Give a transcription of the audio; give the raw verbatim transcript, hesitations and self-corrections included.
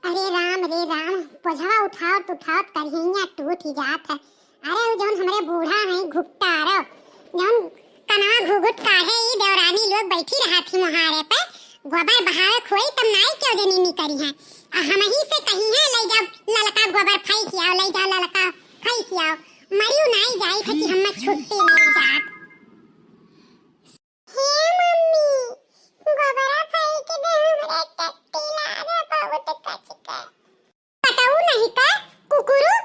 अरे राम रे राम, बोझवा उठावत उठावत करिहइया टूट ही जात है। अरे उ जौन हमरे बूढ़ा हैं घुट्टा रो, जौन कनवा घुघुट काढ़े, ई देवरानी लोग बैठी रहत ही मोहारे पे, गोबर बहावे खोई तब नाई क्यों जनी नी करिहैं। आ हमही से कहिहैं, "लइ जाओ ललका गोबर फेंक आओ, लइ जाओ ललका फेंक आओ।" मरियो नाई जाई थे कि हम्मे छुट्टी मिल जात। हे मम्मी, गोबरा फेंक दे, हमरे टट्टी लागे बहुत कचके। पटऊ नहीं का कुकुरु,